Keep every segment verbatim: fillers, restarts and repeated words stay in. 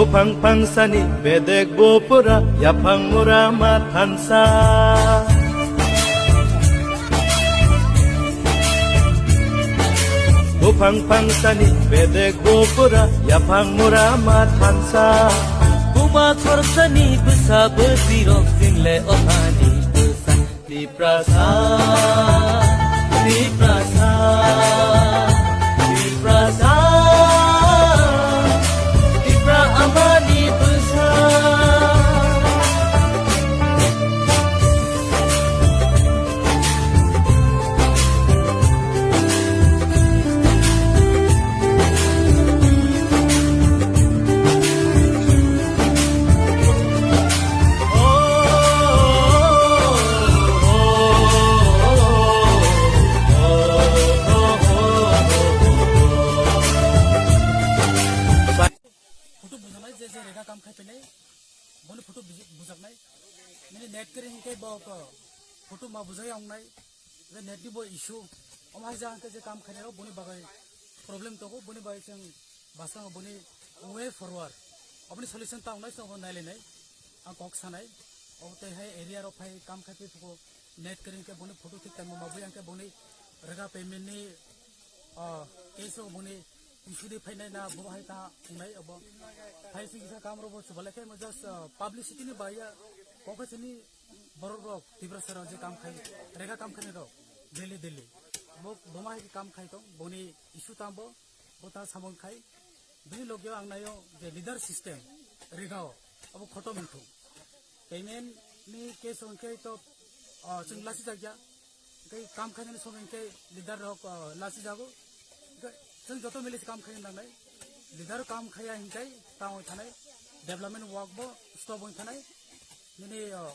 Buphang phangsani bedek bo pura yaphang mura ma thansa. Buphang phangsani bedek bo pura yaphang mura ma thansa. Buma khorsani bwsa bwsirok jingle ohani bwsa. Tiprasa, Tiprasa, Tiprasa, Tipra amani bwsa. Photo bujaknai, je je rega kam khai phainai, boni photo buj-, bujaknai. Nini net kiri hinkhe bo ko photo ma bujai wngnai. Je net ni bo issue. Omo hai jang khe je kam khainai rok boni bagwi problem tongo, boni bagwi chwng bwskango boni way forward. Oboni solution ta wngnai, chwng obo nailainai. Ang kok sanai. Obo tei hai area rok phai kam khai phi phuko net kiri hinkhe boni photo thik time ma bui ang khe boni rega payment ni, ah, case rok boni issue de phainai na bo hai ta wngnai obo. Hai sing kisa kam rok bo chubalai khe mo just, ah, publicity ni bai ya. Kok sini borok rok Tiprasa rok je kam khai, rega kam khainai rok daily daily. Bo, bo ma hai kam khai tong, boni issue tam bo, bo ta samung khai. Bini logio ang naio je leader system rega o, abo khotom wngthung. Payment ni case hwnkhe to, ah, chwng lasi jakya. Tei kam khainani somoi hwnkhe leader rok, ah, lasi jago. Hwnkhe chwng joto mili se kam khaina nangnai. Leader kam khaiya hinkhe tamo thanai. Development work bo stop wng thanai. Nini, ah,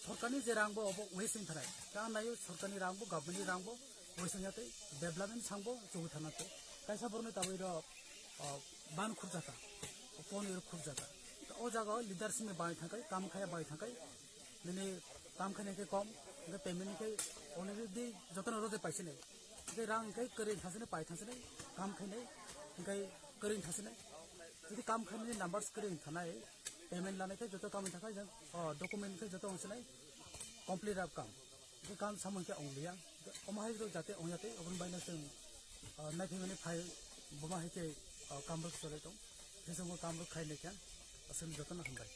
sorkarni je rang bo obo waste wng thanai. Ta naio sorkarni rang bo, government ni rang bo waste wng ya tei development sang bo chugui thana tei. Kaisa borokni tabui rok, ah, ban khurjaka. Phone iro khurjaka. O jaga o leadership ni bai thangkai, kam khaiya bai thangkai. Nini kam khainai khe kom, hwnkhe payment khe already jotono rode paisinai. Hwnkhe rang hwnkhe kwrwi thasinai, pai thasinai, kam khainai, hwnkhe kwrwi thasinai. Jodi kam khainani numbers kwrwi thanai, payment lanai khe joto kam thangkha, jang, o, document khe joto ongsinai, complete rap kam. Hwnkhe kam samung khe ongliya. Omo hai rok jate ongya tei, oboni baino chwng, o, naiphaimani phai, buma hai khe, o, kam rok cholai tong. Hwnkhe chwngbo kam rok khainai khe, aswk jotono hambai.